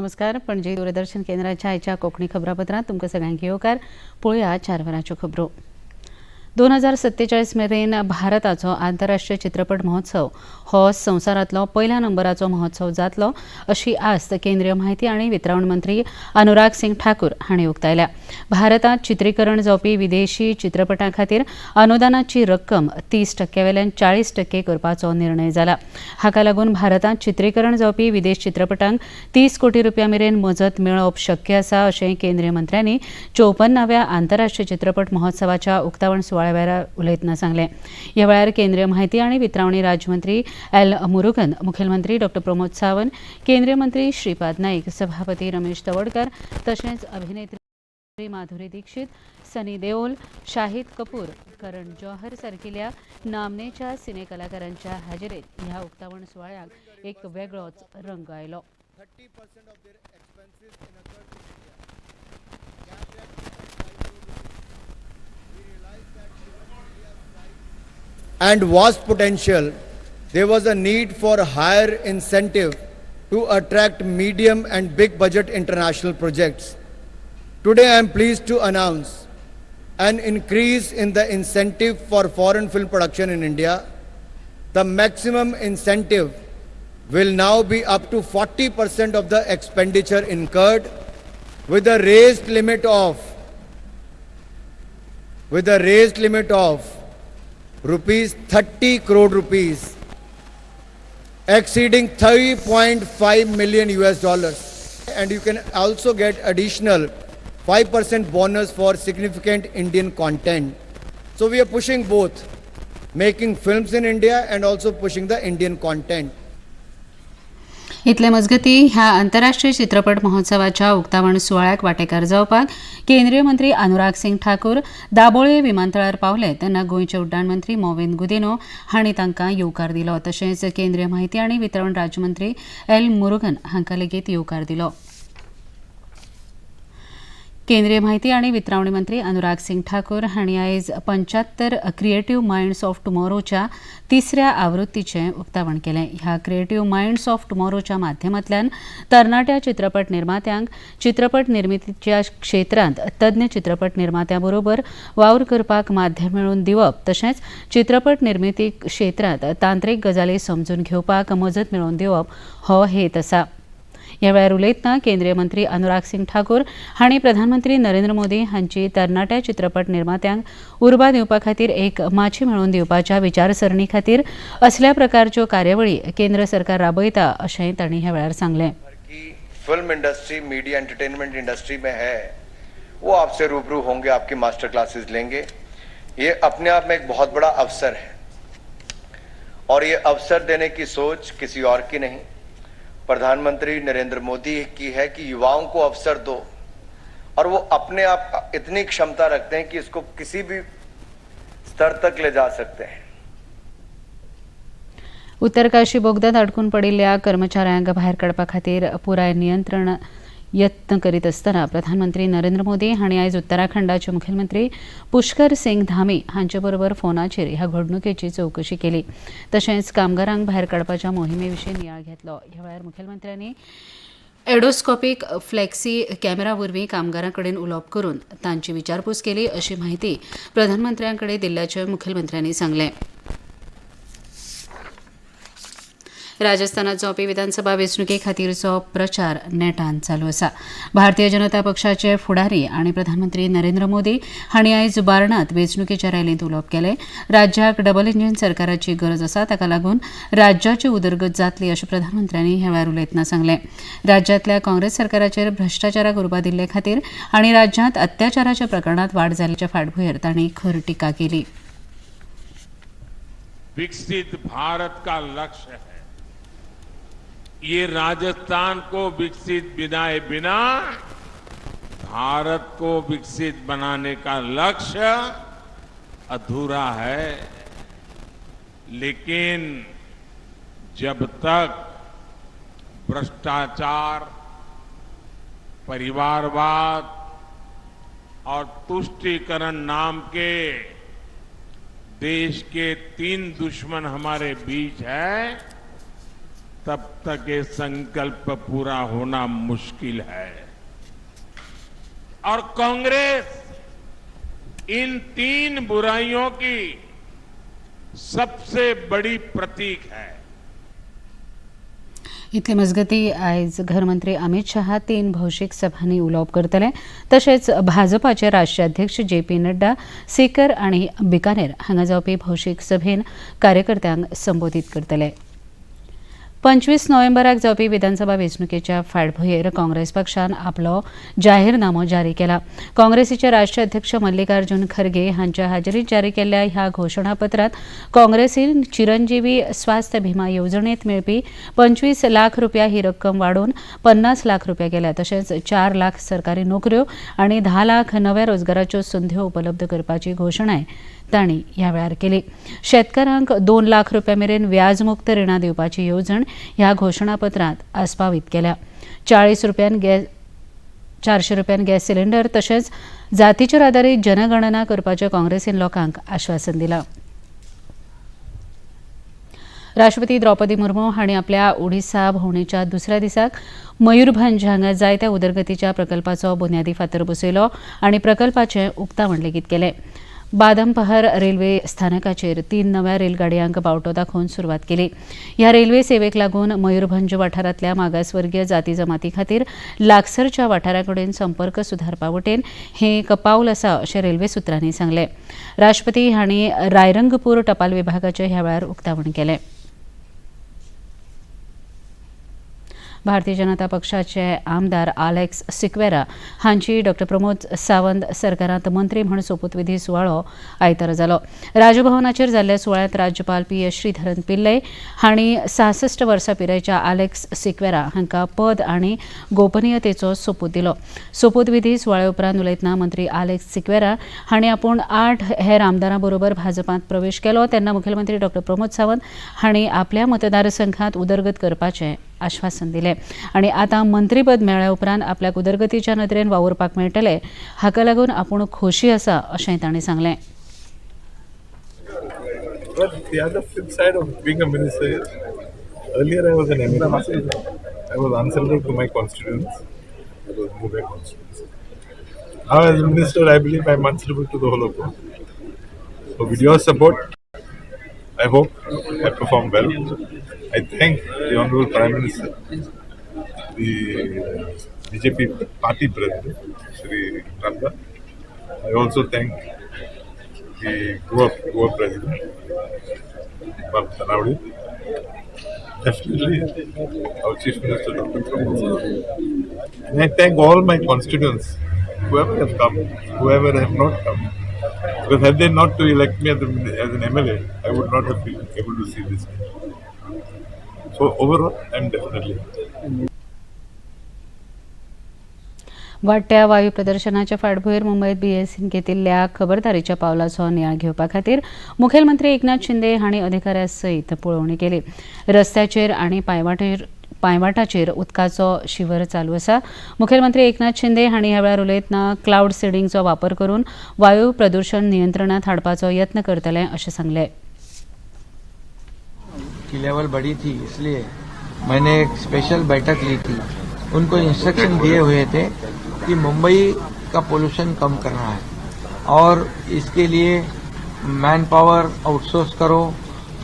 नमस्कार. पणजी दूरदर्शन केंद्राच्या आयच्या कोंकणी खबरापत्रांत तुमकां सगळ्यांक येवकार. पळोवया 4 वरांच्यो खबरो. 2047 मेरेन भारताचो आंतरराष्ट्रीय चित्रपट महोत्सव हो संवसारांतलो पयल्या नंबराचो महोत्सव जातलो अशी आस्त केंद्रीय माहिती आनी वितरावण मंत्री अनुराग सिंग ठाकूर हांणी उक्तायल्या. भारतांत चित्रीकरण जावपी विदेशी चित्रपटां खातीर अनुदानाची रक्कम 30% वेल्यान 40% करपाचो निर्णय जाला. हाका लागून भारतांत चित्रीकरण जावपी विदेश चित्रपटांक 30 कोटी रुपया मेरेन मजत मेळप शक्य आसा अशें केंद्रीय मंत्र्यांनी 54व्या आंतरराष्ट्रीय चित्रपट महोत्सवाच्या उक्तावण सुवाळ्या वेळार उलयतना सांगलें. ह्या वेळार केंद्रीय माहिती आनी वितरावणी राज्यमंत्री एल मुरुगन, मुखेलमंत्री डॉ प्रमोद सावंत, केंद्रीय मंत्री श्रीपाद नाईक, सभापती रमेश तवडकर, तशेंच अभिनेत्री माधुरी दीक्षित, सनी देओल, शाहिद कपूर, करण जौहर सारकिल्या नामनेच्या सिने कलाकारांच्या हाजेरेत ह्या उक्तावण सुवाळ्याक एक वेगळोच रंग आयलो. 30% of their expenses incurred in India. Capped at 2.5 crore rupees. We realized that given India's size and vast potential, there was a need for higher incentive to attract medium and big budget international projects. Today, I am pleased to announce an increase in the incentive for foreign film production in India. The maximum incentive will now be up to 40% of the expenditure incurred, with a raised limit of rupees 30 crore rupees, exceeding 3.5 million US dollars. And you can also get additional 5% bonus for significant Indian content. So we are pushing both, making films in India and also pushing the Indian content. इतले मजगती ह्या आंतरराष्ट्रीय चित्रपट महोत्सवाच्या उक्तावण सुवाळ्याक वांटेकार जावपाक केंद्रीय मंत्री अनुराग सिंग ठाकूर दाबोळे विमानतळार पावले तेन्ना गोंयचे उड्डाण मंत्री मोविन गुदिनो हांणी तांकां येवकार दिलो. तशेंच केंद्रीय माहिती आनी वितरण राज्यमंत्री एल मुरुगन हांकां लेगीत येवकार दिलो. केंद्रीय माहिती आनी वितरावणी मंत्री अनुराग सिंग ठाकूर हांणी आयज 75 क्रिएटिव्ह मायंड्स ऑफ टुमॉरोच्या तिसऱ्या आवृत्तीचें उक्तावण केलें. ह्या क्रिएटिव्ह मायंड्स ऑफ टुमॉरोच्या माध्यमांतल्यान तरणाट्या चित्रपट निर्मात्यांक चित्रपट निर्मितीच्या क्षेत्रांत तज्ञ चित्रपट निर्मात्यां बरोबर वावर करपाक माध्यम मेळोवन दिवप तशेंच चित्रपट निर्मिती क्षेत्रांत तांत्रीक गजाली समजून घेवपाक मजत मेळोवन दिवप हो हेत आसा. ह्या वेळार उलयतना केंद्रीय मंत्री अनुराग सिंग ठाकूर हांणी प्रधानमंत्री नरेंद्र मोदी हांची तरणाट्या चित्रपट निर्मात्यांक उर्बा दिवपा खातीर एक माची मेळोवन दिवपाच्या विचारसरणी खातीर असल्या प्रकारच्यो कार्यावळी केंद्र सरकार राबयता अशेंय तांणी ह्या वेळार सांगलें. की film industry, media, entertainment industry में है, वो आपसे रूबरू होंगे, आपकी मास्टर क्लासेस लेंगे. ये अपने आप में एक बहुत बड़ा अवसर है और ये अवसर देने की सोच किसी और की नहीं, प्रधानमंत्री नरेंद्र मोदी की है कि युवाओं को अवसर दो और वो अपने आप इतनी क्षमता रखते हैं कि इसको किसी भी स्तर तक ले जा सकते हैं. उत्तरकाशी बोगद्यांत अडकून पडिल्ल्या कर्मचाऱ्यांक भायर काडपा खातीर पुराय नियंत्रण यत्न करीत आसतना प्रधानमंत्री नरेंद्र मोदी हांणी आयज उत्तराखंडाचे मुखेलमंत्री पुष्कर सिंग धामी हांचे बरोबर फोनाचेर ह्या घडणुकेची चवकशी केली. तशेंच कामगारांक भायर काडपाच्या मोहिमे विशीं नियाळ घेतलो. ह्या वेळार मुखेलमंत्र्यांनी एंडोस्कोपीक फ्लेक्सी कॅमेरा वरवीं कामगारां कडेन उलोवप करून तांची विचारपूस केली अशी म्हायती प्रधानमंत्र्यां कडेन दिल्ल्याचें मुखेलमंत्र्यांनी सांगलें. राजस्थानात जावपी विधानसभा वेंचणुके खातीरचो प्रचार नेटान चालू आसा. भारतीय जनता पक्षाचे फुडारी आनी प्रधानमंत्री नरेंद्र मोदी हांणी आयज बारणांत वेंचणुकेच्या रॅलींत उलोवप केलें. राज्याक डबल इंजीन सरकाराची गरज आसा, ताका लागून राज्याची उदरगत जातली अशें प्रधानमंत्र्यांनी ह्या वेळार उलयतना सांगलें. राज्यांतल्या काँग्रेस सरकाराचेर भ्रश्टाचाराक उर्बा दिल्ले खातीर आनी राज्यांत अत्याचाराच्या प्रकरणांत वाड जाल्ल्याच्या फाटभुंयेर तांणी खर टिका केली. विकसित भारत का लक्ष्य है. ये राजस्थान को विकसित बनाए बिना भारत को विकसित बनाने का लक्ष्य अधूरा है. लेकिन जब तक भ्रष्टाचार, परिवारवाद और तुष्टीकरण नाम के देश के तीन दुश्मन हमारे बीच है, तब तक ये संकल्प पूरा होना मुश्किल है। और कांग्रेस इन तीन बुराइयों की सबसे बड़ी प्रतीक है। इतले मजगती आयज घरमंत्री अमित शहा 3 भौशीक सभांनी उलोवप करतले। तशेंच भाजपाचे राष्ट्रीय अध्यक्ष जे पी नड्डा सीकर आनी बिकानेर हांगा जावपी भौशीक सभेन कार्यकर्त्यांक संबोधीत करतले। 25 नोव्हेंबराक जावपी विधानसभा वेंचणुकेच्या फाटभुंयेर काँग्रेस पक्षान आपलो जाहीरनामो जारी केला। काँग्रेसीचे राष्ट्रीय अध्यक्ष मल्लिकार्जुन खरगे हांच्या हाजेरीत जारी केल्ल्या ह्या घोशणापत्रांत काँग्रेसीन चिरंजीवी स्वास्थ्य भीमा येवजणेंत मेळपी 25 लाख रुपया ही रक्कम वाडोवन 50 लाख रुपया केल्या। तशेंच 4 लाख सरकारी नोकऱ्यो आनी 10 लाख नव्या रोजगाराच्यो संद्यो उपलब्ध करपाची घोशणाय तांणी ह्या वेळार केली। शेतकारांक 2 लाख रुपया मेरेन व्याजमुक्त रिणां दिवपाची येवजण ह्या घोशणापत्रांत आस्पावीत केल्या। 40 रुपयान गॅस, 400 रुपयान गॅस सिलिंडर तशेंच जातीचेर आदारीत जनगणना करपाचें काँग्रेसीन लोकांक आश्वासन दिलां। राष्ट्रपती द्रौपदी मुर्मू हांणी आपल्या ओडिसा भोंवडेच्या दुसऱ्या दिसाक मयूरभंज हांगा जायत्या उदरगतीच्या प्रकल्पाचो बुन्यादी फातर बसयलो आनी प्रकल्पाचें उक्तावण लेगीत केलें। बादमपहर रेल्वे स्थानकाचेर 3 नव्या रेलगाडयांक बावटो दाखोवन सुरवात केली। ह्या रेल्वे सेवेक लागून मयूरभंज वाठारांतल्या मागासवर्गीय जाती जमाती खातीर लागसरच्या वाठारा कडेन संपर्क सुधारपा वटेन हें एक पावल आसा अशें रेल्वे सुत्रांनी सांगलें। राष्ट्रपती हांणी रायरंगपूर टपाल विभागाचें ह्या वेळार उक्तावण केलें। भारतीय जनता पक्षाचे आमदार आलेक्स सिक्वेरा हांची डॉ प्रमोद सावंत सरकारांत मंत्री म्हूण सोपूतविधी सुवाळो आयतारा जालो। राजभवनाचेर जाल्ल्या सुवाळ्यांत राज्यपाल पी एस श्रीधरन पिल्लय हांणी 66 वर्सां पिरायेच्या आलेक्स सिक्वेरा हांकां पद आनी गोपनीयतेचो सोपूत दिलो। सोपूतविधी सुवाळ्या उपरांत उलयतना मंत्री आलेक्स सिक्वेरा हांणी आपूण 8 हेर आमदारां बरोबर भाजपांत प्रवेश केलो तेन्ना मुखेलमंत्री डॉ प्रमोद सावंत हांणी आपल्या मतदारसंघात उदरगत करपाचें आश्वासन दिलें आनी आतां मंत्रीपद मेळ्ळ्या उपरांत आपल्याक उदरगतीच्या नदरेन वावुरपाक मेळटलें हाका लागून आपूण खोशी आसा अशेंय तांणी सांगलें। But the other flip side of being a minister is, earlier I was an MLA. I was answerable to my constituents. I was Mumbai constituency. Now as a minister, I believe I am answerable to the whole of Goa. So with your support, I hope I perform well. I thank the Honorable Prime Minister, the BJP party president, Shri Nadda. I also thank the Goa president, Bob Tanavade. Definitely our Chief Minister, Dr. Pramod Sawant. And I thank all my constituents, whoever have come, whoever have not come. Because had they not to elect me as an MLA, I would not have been able to see this. So overall, I am definitely happy. वाडट्या वायू प्रदर्शनाच्या फाटभुंयेर मुंबयत बीएसईन घेतिल्ल्या खबरदारीच्या पावलाचो नियाळ घेवपा खातीर मुखेलमंत्री एकनाथ शिंदे हांणी अधिकाऱ्यां सयत पळोवणी केली। रस्त्याचेर आनी पांयवाटाचेर उदकाचो शिवर चालू आसा। मुखेलमंत्री एकनाथ शिंदे हांणी ह्या वेळार उलयतना क्लावड सिडिंगचो वापर करून वायू प्रदूषण नियंत्रणात हाडपाचो यत्न करतले अशें सांगलें। की लेवल बढ़ी थी, इसलिए मैंने एक स्पेशल बैठक ली थी। उनको इंस्ट्रक्शन दिए हुए थे कि मुंबई का पोल्यूशन कम करना है और इसके लिए मैन पावर आउटसोर्स करो,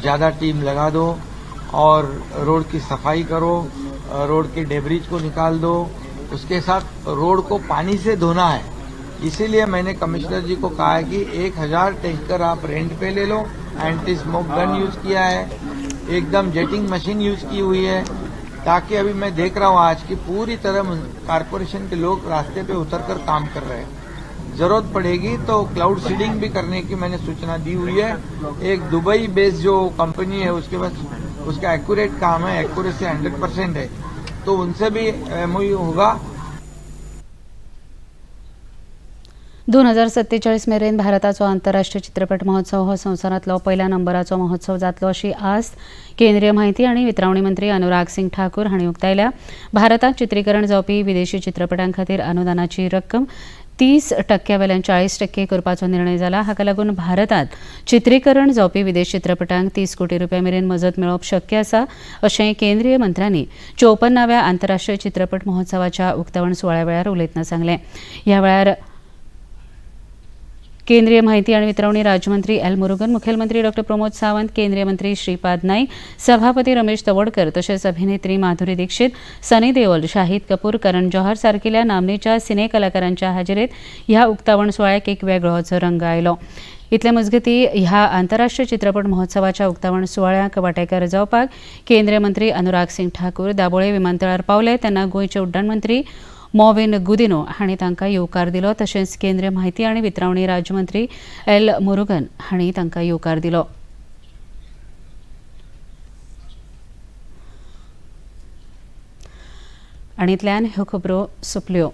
ज़्यादा टीम लगा दो और रोड की सफाई करो, रोड के डेब्रिज को निकाल दो, उसके साथ रोड को पानी से धोना है। इसीलिए मैंने कमिश्नर जी को कहा है कि 1000 टैंकर आप रेंट पे ले लो। एंटी स्मोक गन यूज किया है, एकदम जेटिंग मशीन यूज की हुई है, ताकि अभी मैं देख रहा हूँ आज की पूरी तरह कारपोरेशन के लोग रास्ते पे उतरकर काम कर रहे हैं। जरूरत पड़ेगी तो क्लाउड सीडिंग भी करने की मैंने सूचना दी हुई है। एक दुबई बेस्ड जो कंपनी है उसके पास उसका एक्यूरेट काम है, एक्यूरेसी 100% है, तो उनसे भी एमओयू होगा। 2047 मेरेन भारताचो आंतरराष्ट्रीय चित्रपट महोत्सव हो संवसारांतलो पयल्या नंबराचो महोत्सव जातलो अशी आस्त केंद्रीय माहिती आनी वितरावणी मंत्री अनुराग सिंग ठाकूर हांणी उक्तायल्या। भारतांत चित्रीकरण जावपी विदेशी चित्रपटां खातीर अनुदानाची रक्कम 30% वेल्यान 40% करपाचो निर्णय जाला. हाका लागून भारतांत चित्रीकरण जावपी विदेश चित्रपटांक 30 कोटी रुपया मेरेन मजत मेळप शक्य आसा अशें केंद्रीय मंत्र्यांनी 54व्या आंतरराष्ट्रीय चित्रपट महोत्सवाच्या उक्तावण सुवाळ्या वेळार उलयतना सांगलें. ह्या वेळार केंद्रीय माहिती आणि वितरवणी राज्यमंत्री एल मुरुगन, मुखेलमंत्री डॉक्टर प्रमोद सावंत, केंद्रीय मंत्री श्रीपाद नाईक, सभापती रमेश तवडकर तशेंच अभिनेत्री माधुरी दीक्षित, सनी देओल, शाहिद कपूर, करण जौहर सारकिल्या नामनेच्या सिने कलाकारांच्या हाजेरीत ह्या उक्तावण सुवाळ्याक एक वेगळोच रंग आयलो. इतले मजगती ह्या आंतरराष्ट्रीय चित्रपट महोत्सवाच्या उक्तावण सुवाळ्याक वांटेकार जावपाक केंद्रीय मंत्री अनुराग सिंग ठाकूर दाबोळे विमानतळार पावले तेन्ना गोंयचे उड्डाण मंत्री मॉविन गुदिनो हांणी तांकां येवकार दिलो. तशेंच केंद्रीय माहिती आनी वितरावणी राज्यमंत्री एल मुरुगन हांणी तांकां येवकार दिलो. आनी इतल्यान ह्यो खबरो सोंपल्यो.